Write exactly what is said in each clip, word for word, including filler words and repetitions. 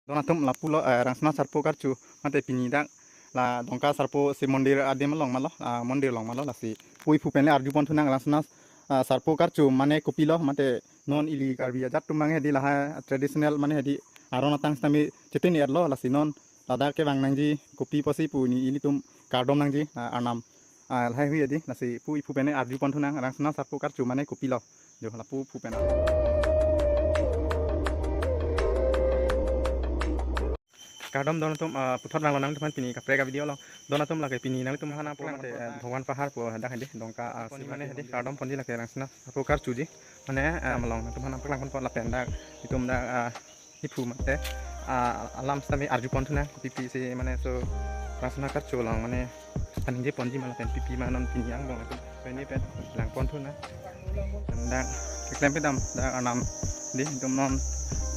Don atum, lapulo, eh, Rangsina Sarpo Karchu mate pini dak la Dongka Sarpo Shiv Mondir adim along malo, ah, mondir along malo, lasi pu iphu pen le arju pon thunang Rangsina, ah, Sarpo Karchu mane kopilo mate non ili Karbi ajat atum abang hedi lahai traditional mane hedi aron atang sitame chetini erlo, lasi non ladak kevang nangji kopi pusi pu neli ilitum kardom nangji, ah, arnam, ah, lahai hui hedi, lasi pu iphu pen le arju pon thunang Rangsina Sarpo Karchu mane kopilo. Jo, lapu iphu pen. Kardom don atum, ah, puthot vanglo nangtumphan pini kaprek a-video along. Don atum, lake pini nangtumphan apor mate, eh, Bhagwan Pahar pu dak hedi Dongka, ah, si mane hedi kardom ponji lake Rangsina Sarpo Karchuji. Mane, ah, malong nangtumphan apor lang ponpo lapen dak itum dak, ah, iphu mate, ah, alam sitame arju pon thunang kopi pusi mane so Rangsina Karchu along mane aningje ponji ma lapen pi pi ma non pini angbong atum pini pen lang pon thunang. Dak keklem pedam dak arnam hedi, itum non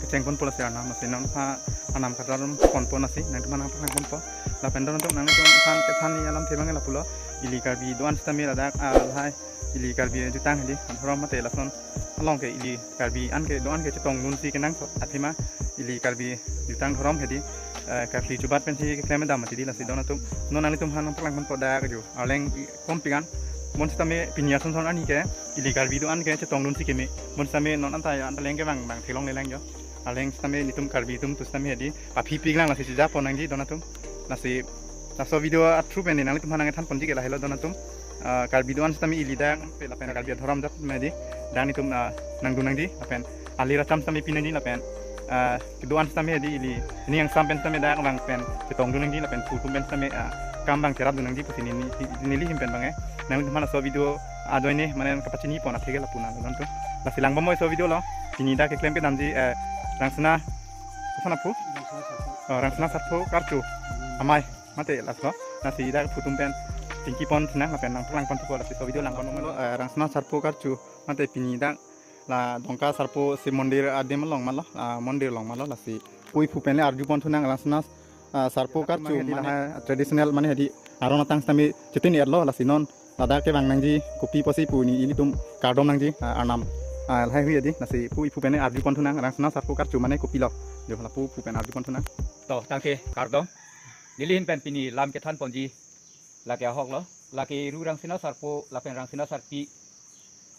kecheng ponpo, lasi arnam, lasi nangtumphan arnam kadar ponpo, lasi nangtumphan apor lang ponpo. Lapen don atum, nangtumphan kethan ni alamthe abang lapulo, ili Karbi do-an sitame ladak, ah, lahai ili Karbi jutang hedi adhorom mate lason along ke ili Karbi an ke do-an ke chetongdunsi kenangsot athema ili Karbi jutang dhorom hedi, eh, karkli chubat pensi keklem dam mati hedi, lasi don atum, non nanglitumphan apor lang ponpo dak jo. Arleng i-, kom pigan. Bonsitame pini ason son ani ke ili Karbi do-an ke chetongdunsi keme. Bonsitame non anta anta leng kevang abang theklongle lang jo. Arleng sitame nelitum Karbi atum tu sitame hedi aphi pik lang, lasi sija pon nangji don atum. Lasi laso video a-through pen nanglitumphan nangkethan ponji ke lahelo don atum. Ah, Karbi do-an sitame ili dak pe lapen Karbi adhorom jat medi dak nelitum, ah, nangdun nangji lapen alir acham sitame pi nangji lapen, ah, kedo-an sitame hedi ili ning angsam pen sitame dak abang pen chetongdun nangji lapen phu atum pen sitame, ah, kam abang cherapdun nangji pusi neli, neli ahin pen abang, eh, nanglitumphan laso video ajoine mane kapachini pon atheke lapu na don atum. Lasi lang bomnoi laso video along. Pini dak keklem pedamji, eh, Rangsina, koson aphu? Oh, Rangsina Sarpo Karchu amei mate laso, lasi dak phu atum pen chingki pon thunang lapen nangpaklang pon thupo, lasi laso video lang bomnoi, eh, Rangsina Sarpo Karchu mate pini dak la Dongka Sarpo Shiv Mondir adim along malo, ah, mondir along malo, lasi pu iphu pen le arju pon thunang Rangsina, ah, Sarpo Karchu mane hedi lahai traditional mane hedi aron atang sitame chetini erlo, lasi non ladak kevang nangji kopi pusi pu neli ilitum kardom nangji, ah, arnam, ah, lahai hui hedi, lasi pu iphu pen le arju pon thunang Rangsina Sarpo Karchu mane kopilo. Jo, lapu iphu pen arju pon thunang. To, tangte kardom. Neli ahin pen pini lam kethan ponji lake ahoklo, lake Iru Rangsina Sarpo lapen Rangsina Sarpi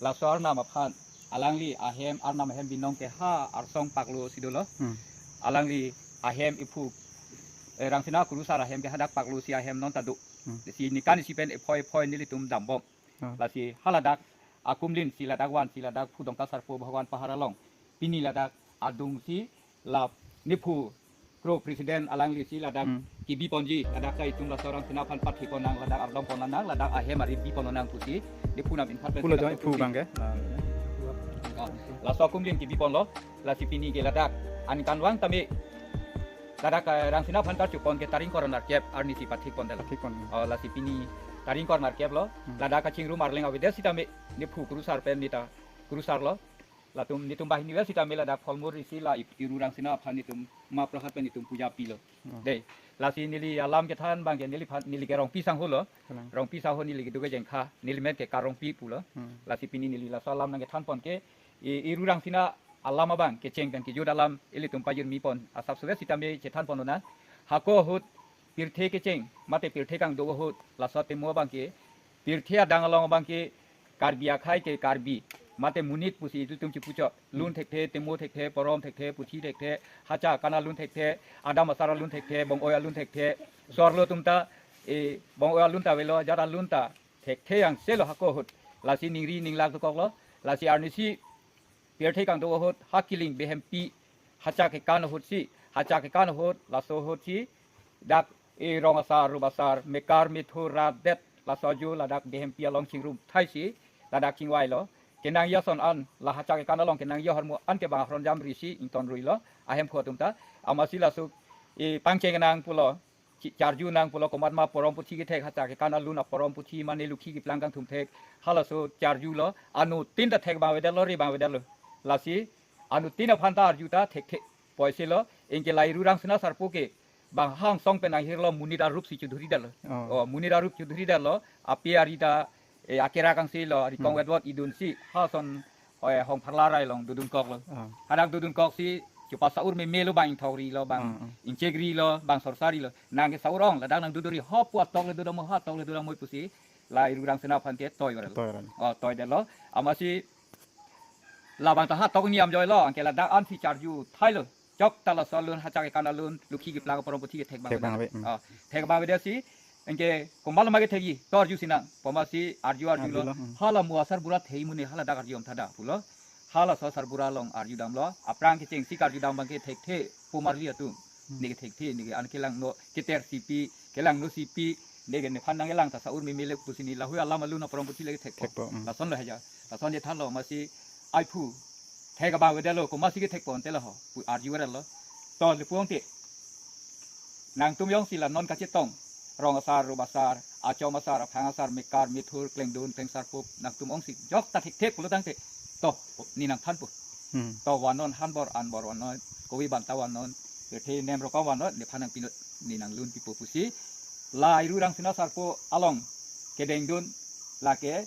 laso arnam aphan, alangli ahem, arnam ahem binong ke ha arsong paklosi dolo. Hmm. Alangli ahem iphu, eh, Rangsina Kurusar ahem ke hadak paklosi ahem non ta do. Hmm. Si nikan isi pen ephoi ephoi nelitum dambom. Ah. Lasi haladak akumlin si ladak vansi ladak phu Dongka Sarpo Bhagwan Pahar along pini ladak adungsi la nephu kro president alangli si ladak Hmm. kebi ponji, ladak ta itum laso Rangsina aphan pathi pon nang, ladak ardom pon nang, ladak ahem ari bi pon nang pusi nephu nam inphat pen Pulo si jo ladak iphu pusi. Abang ke. Ah. Oh, laso akumlin kebi ponlo, lasi pini ke ladak aningkanvang tame ladak, eh, Rangsina aphan karchu pon ke tarik ingkoi ra nerkep arni si pathik pon dala. Pathik pon. Oh, lasi pini tarik ingkoi ra nerkep lo. Hmm. Ladak kachingrum arleng avedet sitame nephu Kurusar pen neta Kurusar lo. Latum netum banghini vel sitame ladak pholmur isi la ip-, Iru Rangsina aphan netum ma prahat pen netum puja pilo. Hmm. Dei, lasi neli alam kethan abang ke neliphan, neli ke Rongpi sangho lo. Kalang. Rongpi sangho neli kedo ke Jengkha, neli men ke Karongpi pulo. Hmm. Lasi pini neli laso alam nangkethan pon ke, I-, Iru Rangsina alam abang kecheng pen kejut alam ilitum pajirmi pon asap suve sitame chethan pon nang. Hako ahut pirthe kecheng mate pirthe kangduk ahut laso atemo abang ke, pirthe adang along abang ke Karbi akhei ke Karbi mate monit pusi ilitum chipuchot. Lun thekthe, temo thekthe, porom thekthe, puthi thekthe, hacha kana lun thekthe, adam asar alun thekthe, bong-oi alun thekthe, sorlo atum ta, e, bong-oi alun ta avelo, jat alun ta thekthe angse lo hako ahut. Lasi ningri ninglak dokoklo, lasi arnisi pirthe kangduk ahut, ha kiling behempi, hacha kekan ahut si, hacha kekan ahut, laso ahut si, dak, e, rong asar, rup asar, mekar, methu, rat, det, laso ajo, ladak behempi along chingrum thai si, ladak chingvailo. Kenangji ason an, la hacha kekan along kenangji ahormu an ke bang ahron jamri si, ingtonruilo, ahemphu atum ta, amatsi laso, e, pangcheng nang pulo, chi-, charju nang pulo, komat ma porom puthi kethek, hacha kekan alun aporom puthi mane lukhi keplang kangthum thek, halaso charjulo, anuttin ta thek bang avedetlo, ri bang avedetlo. Lasi, anuttin aphan ta arju ta thekthe pusi lo, anke la Iru Rangsina Sarpo ke, bang ha angsong pen nanghirlo monit arup si chudhuri detlo. Oh. Oh, monit arup chudhuri detlo, api ari ta, e, akera kangsi lo, ari kong Hmm. wet wet idun si, ha ason, oh, e, hong pharla rai along dodunkoklo. Oh. Hadak dodunkok si, Chupa sa-ur meme lo, bang ingthok ri lo, bang Hmm, hmm. ingchek ri lo, bang sorsa ri lo. Nang ke sa-ur ong, ladak nang duduri ho pu atok le dudam, ho atok le dudam moi pusi. La Eru Rangsina aphan ke toi waran. Toi waran. Oh, toi det lo. Amatsi labang ta ha tok niam joi lo, anke ladak ansi charju thai lo. Chok ta laso alun, hachak ekan alun, lukhi keplang porong puthi kethek bang Thek bang ave. Ave, mm. Oh, thek bang ave si, anke komat lo ma kethekji, to arju sinang. Pu amatsi arju arju lo. Arju lo, mm. Hala mo asarbura thei mune, hala dak arju om tha da pulo. Hala so asarbura along arju dam lo. Aphrang kechengsi karju dam bang ke thekthe pu marli atum. Hmm. Ne ke thekthe, ne ke an kelangno keter sipi, kelangno sipi, ne ke nephan nang kelang ta sa-ur meme le pusi ne lahei alam alun porong puthi le kethek. Thekpo, hmm. Lason lo haja. Lason je tha lo, amatsi ai phu thek abang ave det lo, komatsi kethekpo ante lo ho, pu arju ave lo. To le pu ong te. Nangtum jongsi la non kachetong, rong asar, rup asar, achom asar, aphang asar, mekar, methur, klengdun, klengsarpo, nangtum ongsi jok ta thekthe pulo tangte, to, ne nangthanpo. Hmm. To vannon, hanbor anbor vannon, kove banta vannon, pirthe nem rokam vannon, nephan nangpi inut, ne nanglun pipo pusi. La Eru Rangsina asarpo along kedengdun, lake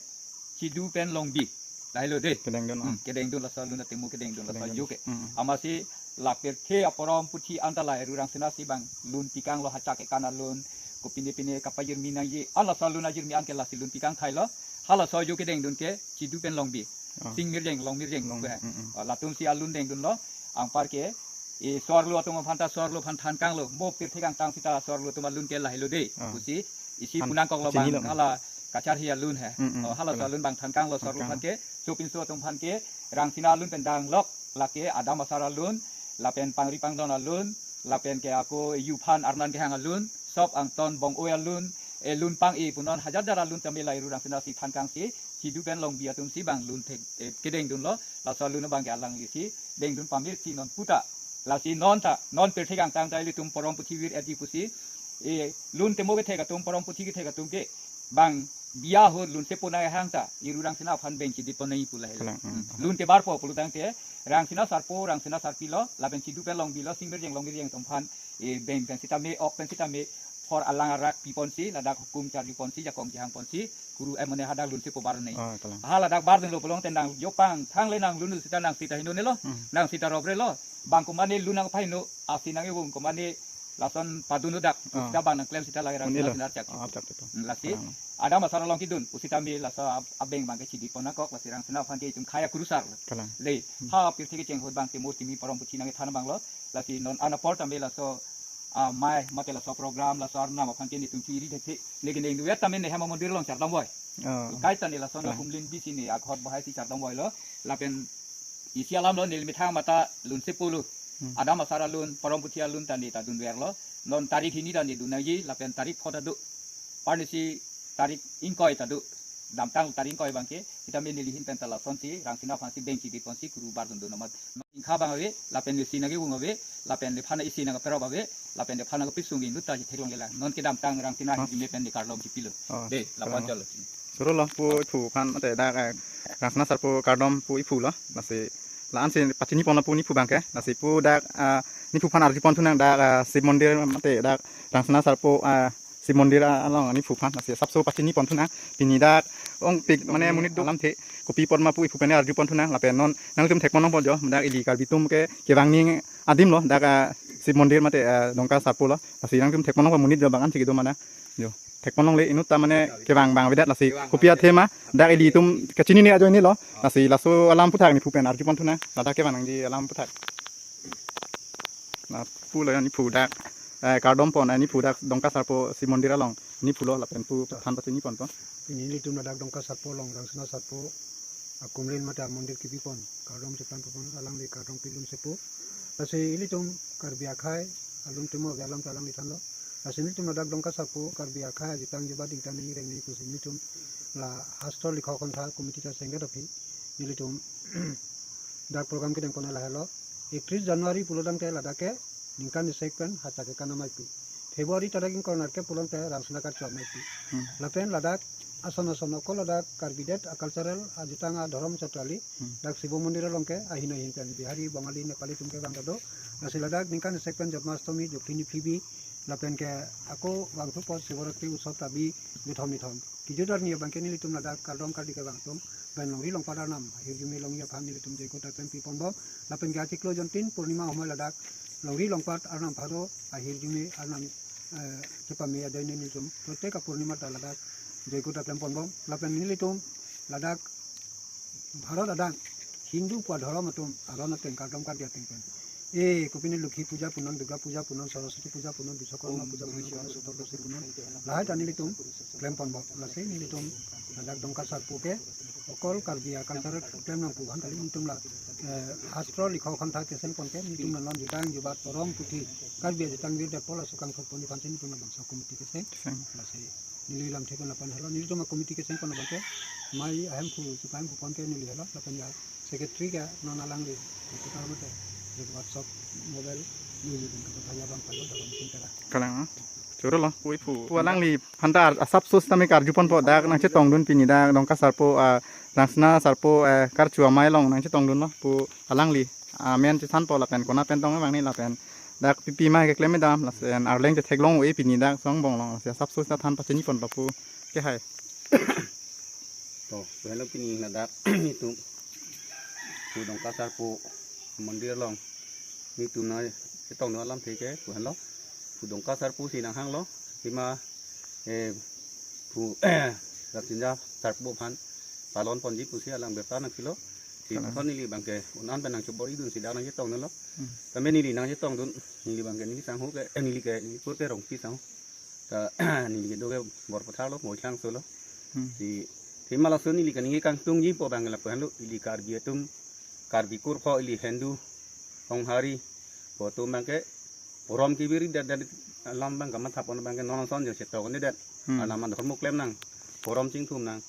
Chidu pen Longbi. Lahelo de. Kedengdun, Hmm, ah. kedengdun laso alun ateng mo kedengdun laso Kedengdun. ajo ke. Hmm. Amatsi la pirthe aporong puthi anta la Eru Rangsina si bang lun pikang lo, hachak ekan alun, kopine pine kapajirmi nangji, an laso alun ajirmi an ke lasi lun pikang thai lo. Hala so ajo kedengdun ke Chidu pen Longbi. Ah. Sing Mirjeng, Long Mirjeng Long, pu he. Hmm, hmm. Ah, latum si alun dengdun lo, anpar ke, e, so-arlo atum aphan ta so-arlo aphan thankang lo, mo pirthe kangtang sita so-arlo atum alun ke lahelo de, Ah. pusi, isi Than-, punang kok lo chini bang, lo. hala kacharhi alun he. Mm, mm, Oh, hala so kalang. alun bang thankang lo so-arlo Thankang. aphan ke, sopinso atum aphan ke, Rangsina alun pen danglok, lake adam asar alun, lapen pangri pangdon alun, lapen ke ako yu aphan arnan kehang alun, sop angton bong-oi alun, e lun pang-e punon hajar jar alun tame la Eru Rangsina si thankang si, Chidu pen Longbi atum si bang lun thek, e, kedengdun lo, laso alun abang ke alangli si, dengdun pamir si non puta, lasi non ta, non pirthe kangtang ta ilitum porong puthi vir-etji pusi, e, lun temo kethek atum, porong puthi kethek atum ke, bang biya ahut lun sepo nang kehang ta, Eru Rangsina aphan beng chidit pon nangji pu lahelo. Kalang, hmm. Hmm. Lun kebarpo pulo tangte, Rangsina asarpo, Rangsina asarpi lo, lapen Chidu pen Longbi lo, Sing Mirjeng Long Mirjeng atum aphan, e, beng pen sitame, ok pen sitame, phor alang arak pi ponsi, ladak hukum charju ponsi, jakong jahang ponsi, kuru em mane hadak lun sepo bar nangji. Ah, kalang. Ha ladak bardun lo pulo tangte nang jopang, thangle nanglun sita nang sita heno ne lo, Hmm. nang sita robre lo, bang komatne lun nangpaheno, asi nang-ewung komatne lason padun udak, Ah. sita bang nangklem sita lagi Rang Un'elo. sita sinar chak Ah, chak chak. Hmm, lasi, Kalang. adam asar along kedun, pusitame laso ab-, abeng bang ke chidit pon nangkok, lasi Rangsina aphan ke itum khei akurusar lo. Kalang. Le, Hmm. ha pirthe kecheng ahut bang temo timi porong puthi nangkethan abang lo, lasi non an apor tame laso, ah, mai, mate laso program, laso arnam aphan ke netum chiri thekthek, ne kedengdun vet tame ne hem amondir along chardam voi. Oh. Kaita ne laso Kalang. nakum lin bisi ne akhot bahai si chardam voi lo, lapen isi alam lo, neli methang mata lun sepo lo. Hmm. Adam asar alun, porong puthi alun ta ne ta dunver lo. Non tarik hini ta ne dun nangji, lapen tarik pho ta do. Parnisi tarik ingkoi ta do. Damtang tarik ingkoi bang ke, sitame neli ahin pen ta lasonsi, Rangsina aphansi beng chidit ponsi, kuru bardun dun amat. Ingkha bang ave, lapen isi nangkevung ave, lapen nephan isi nangkeprok ave, lapen nephan nangkepisung inut ta theklong kelang. Non kedamtang Rangsina Ah. hini pen ne kardom chipilo. Ah, De, lapan kalang. cholo. Suru lo pu iphu aphan mate dak, eh, Rangsina asarpo kardom pu iphu lo. Lasi la-an si pachini pon lo pu nephu bang ke. Lasi pu dak, ah, nephu aphan arju pon thunang dak, ah, Shiv Mondir mate dak Rangsina asarpo, ah, Shiv Mondir, ah, along nephu aphan. Lasi asapso pachini pon thunang. Pini dak ongpik mane monit do alamthe kopi apot ma pu iphu pen arju pon thunang. Lapen non nangtum thek pon nangpo jo. Dak ili Karbi atum ke kevang ning adim lo. Dak, ah, Shiv Mondir mate, ah, Dongka asarpo lo. Lasi nangtum thek pon nangpo monit jo bang-an si kedo mana. Jo. Thek pon longle inut ta mane kevang bang avedet lasi kopi athe ma dak ilitum kachinine ajoine lo. Lasi laso alam aphuthak nephu pen arju pon thunang. Ladak kevang nangji alam aphuthak. Na pu lo nephu dak, eh, kardom pon, eh, nephu dak Dongka asarpo Shiv Mondir along nephu lo lapen pu than pachini ponpo. Pini nelitum ladak Dongka asarpo along Rangsina asarpo akumlin mate amondir kepi pon, kardom chephan pon, alangli kardom pilun sepo. Lasi ilitum Karbi akhei alun temo ave alam ta alangli thanlo. Lasi nelitum ladak Dongka asarpo Karbi akhei ajutang jubat ingtang nireng ni pusi nelitum la hastro likhok kontha committee ta sengket aphi nelitum dak program kedeng pon lahelo. Iktris January pulo tangte ladak ke ningkan isi pen hachak ekan amei pi. February tarik ingkoi nerkep pulo tangte Rangsina karcho amei pi. Hmm. Lapen ladak ason ason ako ladak Karbi det acultural ajutang adhorom chot kali. Hmm. Dak Shiv Mondir along ke ahin ahin pen Bihari, Bangali, Nepali atum ke bang ta do. Lasi ladak ningkan isi pen Janmashtami, Jokthini Phibi, lapen ke ako bangthu po Shivaratri utsav ta bi nithom nithom. Kejut arni abang ke nelitum ladak kardom kardi kevang atum pen longri longpat arnam ahirjume longji aphan nelitum joiko ta klem pi ponbom. Lapen ke achiklo jontin purnima ahormu ladak longri longpat arnam pharo ahirjume arnam, eh, chepame ajoine nelitum protek apurnima ta ladak joiko ta klem ponbom. Lapen nelitum ladak Bharat adang Hindu pu adhorom atum aron ateng kardom kardi ateng pen, e, kopine Lokhi puja punon, Durga puja punon, Saraswati puja punon, Biswakarma puja punon, Ganesh Chaturdashi punon, lahai ta nelitum klem ponbom. Lasi nelitum ladak Dongka Sarpo ke okol Karbi a-culture klem nangpu aphan kali, nelitum la, eh, hastro likho khantha kecheng pon ke nelitum la non jutang jubat porom puthi Karbi ajutang birdet pola sukang sot pon aphan si nelitum la bangso committee kecheng. Kecheng. Lasi neli lamthe pen lapen helo, nelitum a-committee kecheng pon abang ke, mai ahemphu, chupa hemphu pon ke neli helo, lapen ya secretary ke non alangli, itu kar mate, di WhatsApp, mobile, neli pun kepathaya abang palo dalam cintara. Kalang, ah. Choro lo, pu iphu. Pu alangli aphan ta asap sus tame karju ponpo, dak nangchetongdun pini dak Dongka Sarpo, ah, Rangsina Sarpo, eh, karchu amei along nangchetongdunlo, pu alangli amen chethanpo lapen kona pen tong abang ni lapen dak pipi mai keklem dam lapen arleng chetheklong-e pini dak songbong along, lasi asap sus ta than pachini ponpo pu ke hai. To, pu henlo pini ladak itum pu Dongka Sarpo mondir along itum nangchetongdun alamthe ke pu henlo, pu Dongka Sarpo si nanghanglo, pima, eh, pu Rangsina Sarpo aphan palon ponji pusi alang birta nangpilo. Si Kalang. Puthot neli abang ke un-an pen nangchobor-idun si dak nangchetongdunlo. Hmm. Tame neli nangchetongdun, neli abang ke neli sangho ke, eh, neli ke, neli kur ke Rongpi sangho. Ta neli kedo ke Borpathar lo, Moikhangso lo. Hmm. Si, si ma laso neli kaningje kangtungji pu abang ke lapu henlo, ili Karbi atum, Karbi kur pho ili Hindu, Honghari pu atum abang ke porom kebiri det det alam abang kamatha pon abang ke non ason jo chetongdun det. Hmm. Anam adhorom klem nang, porom chingthum nang,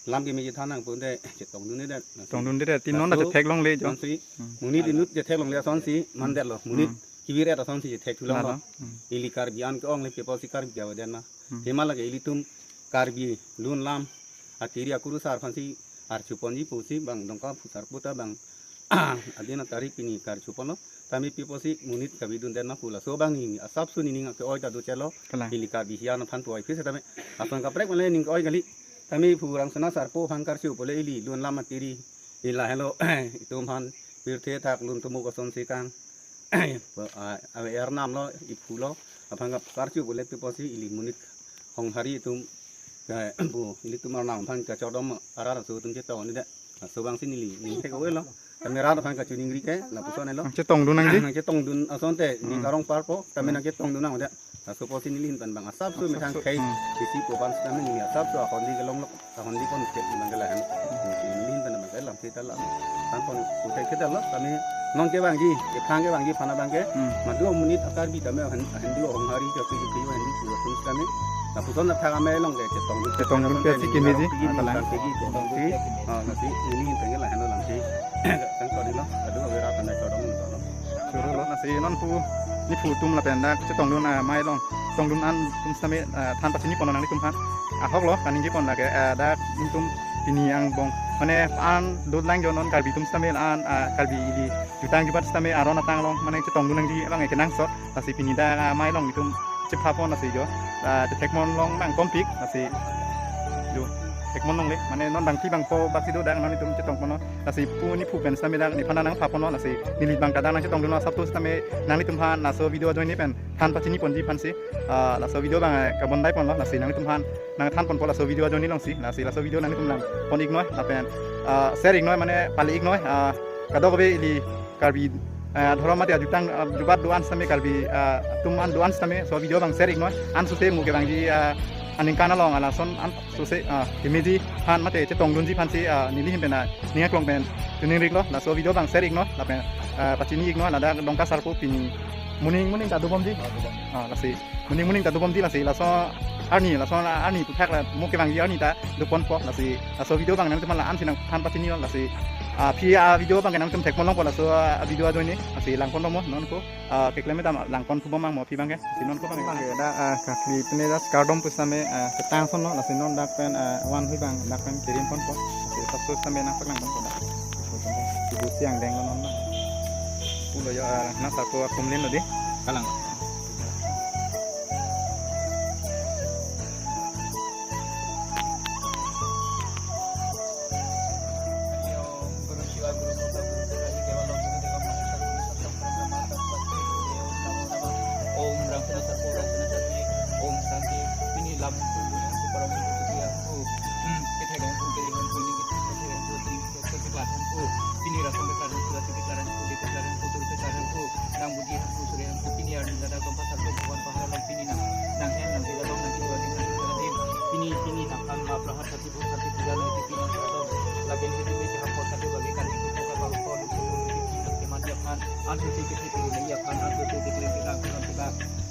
lam kemeji than nang pute chetongdun det. Tongdun det, ti non ta Laso chetheklongle jo. Asonsi, Hmm. monit inut chetheklongle asonsi mandetlo, monit Hmm. kebiri asonsi chethekthu longlo. Lalo. Hmm. Ili Karbi an ke-ong le pi apotsi Karbi kave det ma. Hmm. Pima lake ilitum Karbi lun lam atiri akurusar aphansi archu ponji pusi bang Dongka Sarpo ta bang adin atari pini karchu ponlo. Tame pi apotsi monit kavedun det ma pu laso abang ni asap su nening ke-oi ta do chelo. Kalang. Ili Karbi hiyan aphan pu-oi phir setame ason kaprek male ning ke-oi kali. Tame pu Rangsina Sarpo aphan karchu pule ili lun lam atiri, ili lahelo itum aphan pirthe thak lun tumuk asonsi kang, ah, ave arnam lo, iphu lo, aphan ka karchu pule pi apotsi ili monit Honghari atum, eh, pu ilitum arnam aphan kachardom arat aso atum chetongdun det. Laso abang si neli ning thek-oi lo. Tame rat aphan kachiningri ke lapuson lo. Nangchetongdun nangji? Nangchetongdun asonte, ning Hmm. karong parpo, tame Hmm. nangchetongdun nang det. Laso apotsi neli ahin pen bang asap su Asap methang su, khei, hmm. isi pu abang si tame neli asap su ahondi kelong lo. Tahun di pon ke bang ke lahen. Neli ahin pen bang ke lamthe ta la. Than pon puthek ke ta lo, tame non kevangji, keplang kevangji aphan abang ke. Hmm. Madu monit a-Karbi tame hen, Hindu Honghari ke pi pi Hindu pu atum tame. Lapuson athak amei along ke chetongdun. Chetongdun pe si kemeji, Pi ah, kalang. Tang keji chetongdun. Ah, lasi neli ahin pen ke lahen lo lamthe. Tang kori lo, adu avera tame chodong lo. Choro lo, lasi non pu nephu atum lapen dak chetongdun, ah, amei along chetongdun an atum sitame, ah, than pachini pon nanglitum aphan. Ahok lo kaningje pon lake, ah, dak netum pini angbong mane an dotlang jo non Karbi atum sitame an, ah, Karbi ili jutang jubat sitame aron atang along mane chetongdun nangji abang ke kenangsot. Lasi pini dak, ah, amei along netum chepha pon lasi jo, ah, chethek pon long nang kompik lasi jo thek pon longle mane non bangki bangpho bak si do dak non netum chetong pon lo. Lasi pu nephu pen sitame dak nephan nangpha pon lo, lasi neli abang ta dak nangchetongdun asap tu sitame nanglitum aphan laso video ajoine pen than pachini ponji aphansi, ah, laso video abang, eh, kabondai pon lo, lasi nanglitum aphan nangthan ponpo laso video ajoine alongsi, lasi laso video nanglitum lang pon iknoi, lapen, ah, share iknoi mane pali iknoi, ah, kadokave ili Karbi, ah, dhorom mate ajutang, ah, jubat do-an sitame Karbi, ah, atum an do-an sitame laso video abang share iknoi, an suse mo kevangji, ah, aningkan along alason an suse, ah, kemeji aphan mate chetongdunji aphansi, ah, neli ahin pen, ah, ning aklong pen chiningri iklo, laso video abang share iknoi, lapen, ah, pachini iknoi, ladak Dongka Sarpo pini moning moning ta dobomji. Ah, lasi moning moning ta dobomji lasi laso arni, laso arni aphuthak la mo kevangji arni ta doponpo lasi laso video abang nangtum aphan la-an si nangthan pachini lo lasi, ah, phi, ah, video abang ke nangtum thek pon longpo laso, ah, video ajoine lasi lang pon lo mo non ko. Ah, keklem dam lang pon thubom abang mo phi abang ke. Si non ko abang ke. Abang ke dak, ah, kakli pine dak kardom pusitame, ah, ketang son lo, lasi non dak pen, ah, van hui abang dak pen kirim ponpo. Si sap sus tame nangpaklang ponpo dak. Ibu siang deng lo non abang. Pulo yo, ah, nang sako akum lin lo di. Kalang.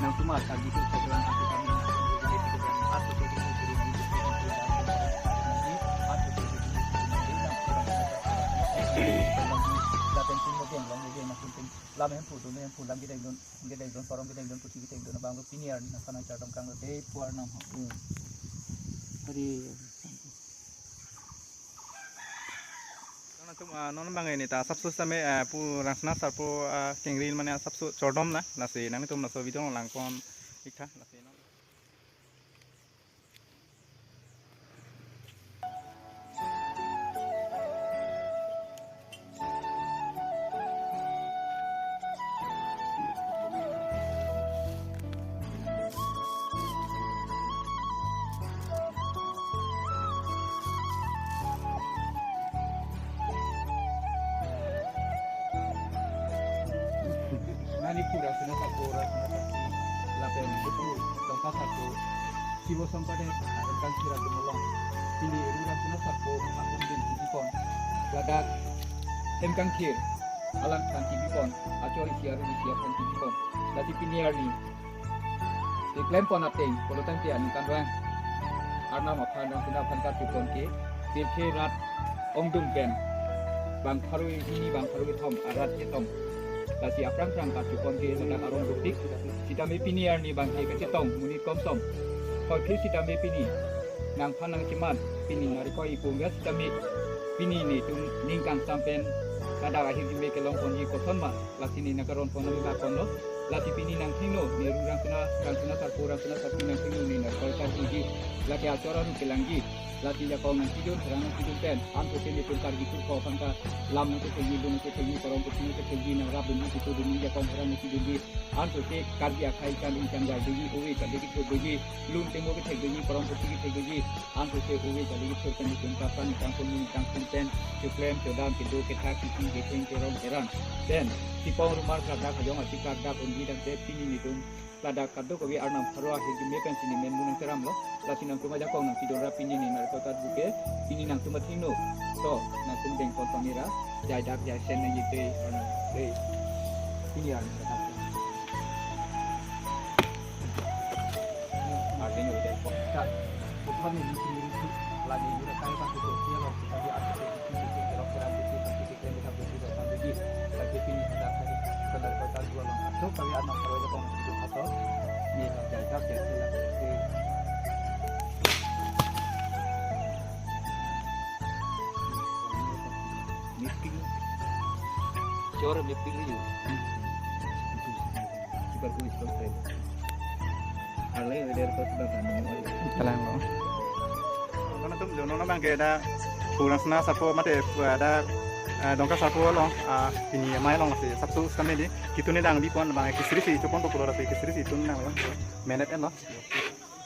Nangtum akan gitu program aku kami nangtum gitu gitu kan. Aku jadi gitu gitu gitu gitu gitu. Aku jadi gitu gitu gitu gitu. Lapen sing lo geng long lo geng nangtum lam hemphu dun hemphu lam kedeng dun kedeng dun porong kedeng dun puthi kedeng dun abang lo pini arni nangphan nangchardom kang lo de puar nang ho. Hari Nangtum, ah, non bang ini ta asapso same, ah, pu Rangsina Sarpo, ah, kengri mane asapso chordom na, lasi nangtum laso video langpon ik tha, lasi non. Nani pura sena sako, ora sena sako, lapen betul tongka sako. Sibo sampade, ah, kan sira tumolong. Pini eru Rangsina Sarpo, akun din tipikon. Ladak hem kangthir, alang kan tipikon. Achor isi aru isi kan tipikon. Lasi pini arni. Keklempon ateng, pulo tangte aningkanvang Arnam aphan, Rangsina aphan karchupon ke, pirthe rat ongdung pen bang pharo hini bang pharo kethom arat kethom. Lasi aphrang phrang karchupon ke ladak arong rupik. Sitame pini arni bang ke kachetong monit komsom. Hoi phir sitame pini nangphan nangchemat, pini narikoi ipum ya sitame pini netum ning kangsam pen ladak ahirjume kelongponji kosonma, lasi ne nangkaronpon nangkaponlo. Lasi pini nangthingno, ne eru Rangsina, Rangsina Sarpo, Rangsina Sarpi nangthingno ne narikoi karjuji. Lake achor aru kelangji. Lasi jakong nangchidun, pherang nangchidun pen, anso ke netum kargi turko aphan ta lam nangkethekji, lun nangkethekji, porong pusi nangkethekji, nangrap dunji, kitu dunji, jakong pherang nangchidunji. Anso ke kargi akhai kan ingkan jai dunji, ove chale kithur dunji, lun temo kethek dunji, porong pusi kethek dunji. Anso ke ove chale kithur kan netum kaphan, kangpon, kangpon pen, chuklem, chodam, kedo, kethak, kisi, ketheng, kerong, kerang. Pen, sipong rumar krakdak, hajong achi krakdak, unji dangte pini netum ladak kadokave Arnam pharo ahirjume pensi ne men munang teram lo. Lasi nangtum ajakong nangchidun ra pini ne narikoi karju ke, pini nangtum athingno. To, nangtum dengpon pamira, jai dak jai sen nangji te, Arnam, te. Pini Arnam dak. Arnam dengpon. Ka, bukan ini sendiri sih, lagi ini rekan satu kursi lo, kita di atas itu, itu, itu, itu, itu, itu, Lagi pini hadak hari, kadar kota dua lang. So, kami anak kalau ada kong itu atau ni hajar hajar sila. Meeting. Cor meeting ni. Super kuis konsep. Alai, ada apa sudah tanya? Kalang lo. Nangtum jono na bang ke ada pu Rangsina Sarpo mate ada, eh, Dongka Sarpo lo, ah, pini amei along si asapso sitame di kitu ne dang bipon bang kisri si chupon populo si kisri si tun nang lo. Menet en lo.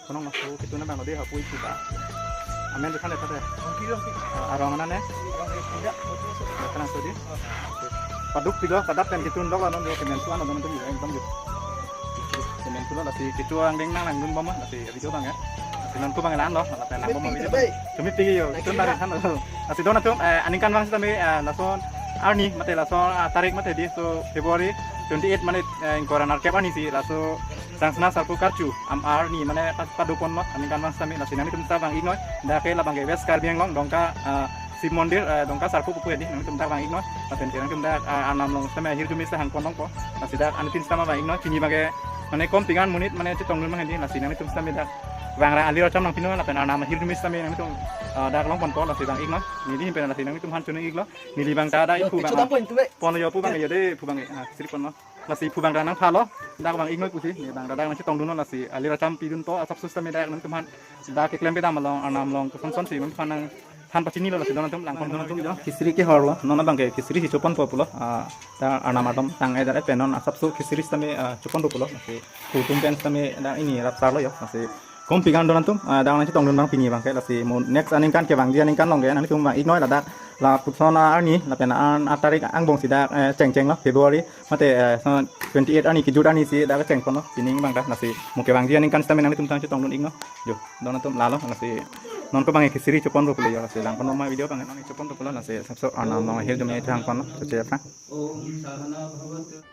Kono nang so kitu ne bang lo de hapu isi ta. Amen de khane ta de. Ongki, ongki. Ah, arong na ne? Arong de tidak. Kana so di. Paduk pilo, padap pen kitu dok lo non jo kemen tuan lo nangtum ekdom jo. Kemen tuan lasi kitu angdeng nang langdun bom lasi video bang ya. Lasi nangtum bang lang lo, lapen lang bom video. Tumi pigi yo, tun bang kan lo. Lasi don atum, eh, aningkanvang sitame, eh, lason arni mate lason, ah, tarik mate di so February twenty-eight mane, eh, ingkoi ra nerkep arni si laso Rangsina Sarpo karju am arni mane pas padoponlo aningkanvang sitame lasi nangtum ta vang iknoi. Dak ke labang ke West Karbi Anglong Dongka, ah, Shiv Mondir, eh, Dongka Sarpo pupu edi nangtum ta vang iknoi. Lapen ke nangtum ta, ah, Arnam along sitame ahirjume si hangpon longpo. Lasi dak anuttin sitame vang iknoi. Pini bang ke mane kom pingan monit mane chetong dun bang edi. Lasi nangtum sitame dak vang ra ali racham nangpinoi lapen Arnam ahirjume sitame nangtum, ah, dak longponpo lasi vang iknoi. Neli hin pen lasi nangtum han chunung iklo. Neli bang ta da iphu bang. Pon yo pu bang yo de pu bang, ah, sri pon lo. Lasi phu bang dak nangthalo, dak bang ingnoi pusi, ne bang dak nangchetongdunlo lasi, ali racham pidunpo, asapso sitame dak nangtumphan, dak keklem kedam along, arnam along, kosonson si nangtumphan nangthan pachinilo lasi donatum langpon donatum jo. Khichdi kehorlo, non abangke khichdi si choponpo pulo, ah, ta arnam atum tang-et dak pen non asapso khichdi sitame, ah, choponpo pulo, lasi phu atum pen sitame dak pini rapsarlo jo, lasi kopi kan donatum, ah, dak nangchetongdun bang pini bangke, lasi mo next aningkan kevangji aningkan along ke, nangtum bang ingnoi ladak, lapuson arni, lapen an atarik angbong si dak, eh, chengchenglo, February, mate, eh, so twenty-eight arni kejut arni si dak chengponlo, pining bang dak, lasi mo kevangji aningkan sitame nangtum tang chetongdun ikno. Jo, donatum lalo, lasi non ko bang khichdi choponpo pulo jo, lasi langpon ma video bang, nangchoponpo pulo, lasi asapso arnam along ahirjume thangponlo, sese aphrang.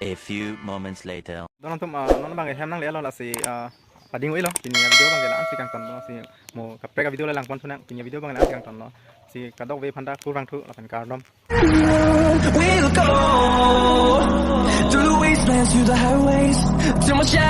A few moments later. Donatum, ah, non bang hem nanglelo lasi, ah, pading-oilo, pini avideo bang la-an si kangtonlo, si mo kaprek avideo le langpon thunang, pini avideo bang la-an si kangtonlo, si kadokave aphanta kurvangthu, lapen kardom. We'll go through the wastelands, through the highways, till my shadow